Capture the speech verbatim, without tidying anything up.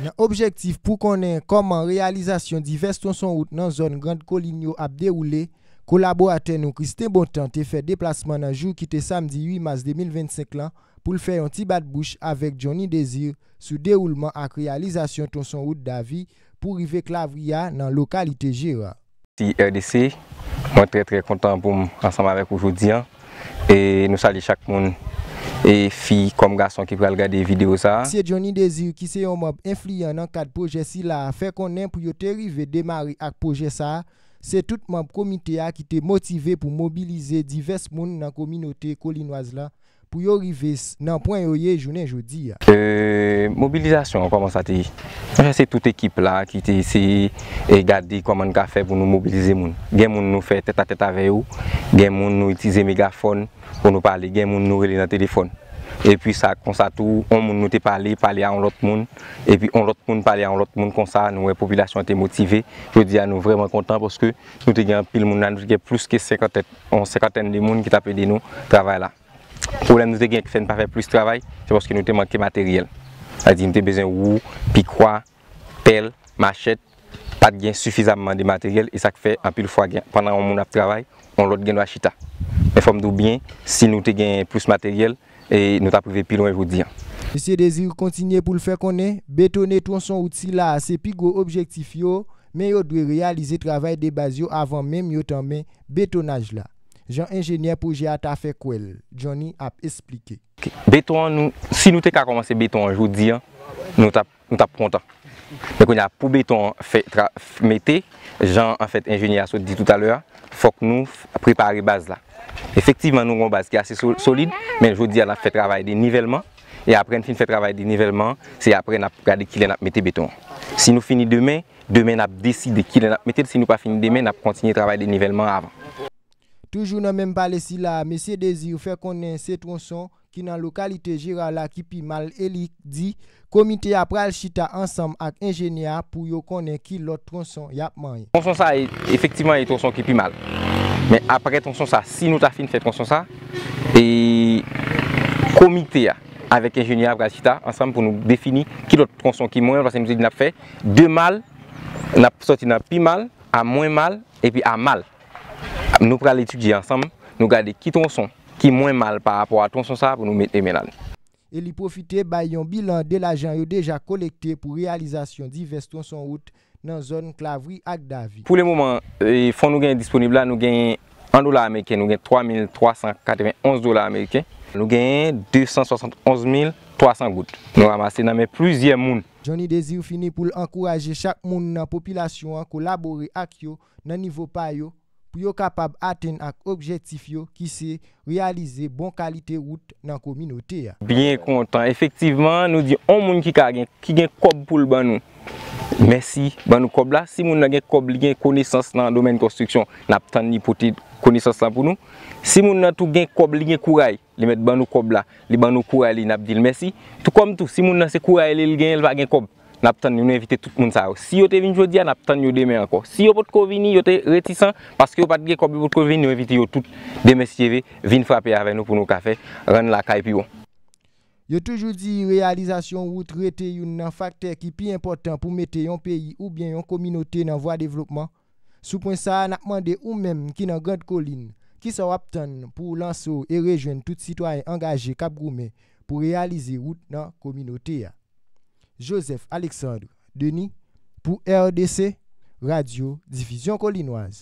Nan objektif pou konnen kòman reyalizasyon divès twonson wout nan zòn Grand Kolin yo ap dewoule, kolaboratè nou Christin Bontemps te fè deplasman nan jou ki te samdi uit mas de mil vennsenk lan pou l fè yon ti bat bouch avèk Johnny Désir sou dewoulman ak reyalizasyon twonson wout Davy pou rive Klavriya nan lokalite Jera. Ti R D C, mwen trè, trè kontan pou m ansanm avèk ou jodi an. E nou salye chak moun, e fi kòm gason ki pral gade videyo sa a. Misye Johnny Désir, ki se yon manm enfliyan nan kad pwojè sila a, fè konnen pou yo te rive demare ak pwojè sa a, se tout manm komite a ki te motive pou mobilize divès moun nan kominote kolinwaz la pou yo rive s-, nan pwen yo ye jounen jodi a. E, mobilizasyon an, kòman sa te ye? Anfen, se tout ekip la ki te eseye e gade kòman n ka fè pou nou mobilize moun. Gen moun nou fè tèt a tèt avè yo, gen moun nou itilize megafòn pou nou pale, gen moun nou rele nan telefòn. Epi sa, konsa tou, yon moun nou te pale, pale a yon lòt moun, epi yon lòt moun pale a yon lòt moun, konsa nou wè popilasyon an te motive. Jodi a, nou vrèman kontan paske nou te gen anpil moun la, nou te gen plis ke senkantèn, yon senkantèn de moun ki t ap ede nou travay la. Pwoblèm nou te gen ki fè n pa fè plis travay, se paske nou te manke materyèl. Sa di, nou te bezwen wou, pikwa, pèl, machèt, pa t gen sifizamman de materyèl, e sa k fè anpil fwa gen, pandan yon moun ap travay, yon lòt gen dwa chita. Men fò m di w byen, si nou te gen plis materyèl, e nou t ap rive pi lwen jodi an. Mesye Désir kontinye pou l fè konnen, betone twonson wout sila a se pi gwo objektif yo, men yo dwe reyalize travay de baz yo avan menm yo tanmen betonaj la. Jan enjenyè pwojè a ta fè kwè l, Johnny ap esplike. Beton an, nou, si nou te ka kòmanse beton an jodi an, nou t ap, nou t ap kontan. Men kounye a, pou beton an fè tra-, f-, mete, jan, anfèt, enjenyè a sot di toutalè a, fòk nou f-, prepare baz la. Efektivman, nou gen yon baz ki ase so-, solid, men jodi a, n ap fè travay de nivèlman, e apre n fin fè travay de nivèlman, se apre n ap gade kilè n ap mete beton an. Si nou fini demen, demen n ap deside kilè n ap mete l, si nou pa fini demen, n ap kontinye travay de nivèlman avan. Toujou nan menm pale sila a, mesye Désir fè konnen se twonson ki nan lokalite Jera la ki pi mal e li di komite a pral chita ansanm ak enjenyè a pou yo konnen ki lòt twonson y ap manyen. Twonson sa a, e, efektivman, e twonson ki pi mal. Men apre twonson sa, si nou ta fin fè twonson sa, e komite a avèk enjenyè a pral chita ansanm pou nou defini ki lòt twonson ki mwen, paske nou te di n ap fè de mal, n ap sòti nan pi mal, a mwen mal, epi a mal. Nou pral etidye ansanm, nou gade ki twonson ki mwen mal pa rapò a twonson sa a pou nou mete men ladan. E li pwofite bay yon bilan de lajan yo deja kolekte pou reyalizasyon divès twonson wout nan zòn Klavri ak Davi. Pou le moman, e, fon nou genyen disponib la, nou genyen an dola ameriken, nou gen twa mil twa san katrevenn onz dola ameriken. Nou genyen de san swasannonz mil twa san goud. Nou ranmase nan men plizyè moun. Johnny Désir fini pou l ankouraje chak moun nan popilasyon an kolabore ak yo nan nivo pa yo pou yo kapab atenn ak objektif yo ki se reyalize bon kalite wout nan kominote a. Byen kontan. Efektivman, nou di yon moun ki ka gen, ki gen kòb pou l ban nou, mèsi, ban nou kòb la. Si moun nan gen kòb, li gen konesans nan domèn konstriksyon, n ap tann li pote konesans lan pou nou. Si moun nan tou gen kòb, li gen kouray, li mèt ban nou kòb la, li ban nou kouray li, n ap di l mèsi. Tou kòm tou, si moun nan se kouray li, li genyen, li pa gen kòb, n ap tann li, nou envite tout moun sa yo. Si yo te vin jodi a, n ap tann yo demen ankò. Si yo potko vini, yo te retisan, paske yo pa t gen kòb, yo potko vini, nou envite yo tout demen si Dye vle, vin frape avè nou pou nou ka fè rann lakay pi bon. Yo toujou di reyalizasyon wout rete youn nan faktè ki pi enpòtan pou mete yon peyi oubyen yon kominote nan vwa devlopman. Sou pwen sa a, n ap mande ou menm ki nan Grand Kolin, kisa w ap tann pou w lanse w e rejwenn tout sitwayen angaje k ap goumen pou reyalize wout nan kominote a? Joseph Alexandre Denis pou R D C, Radyo Difizyon Kolinwaz.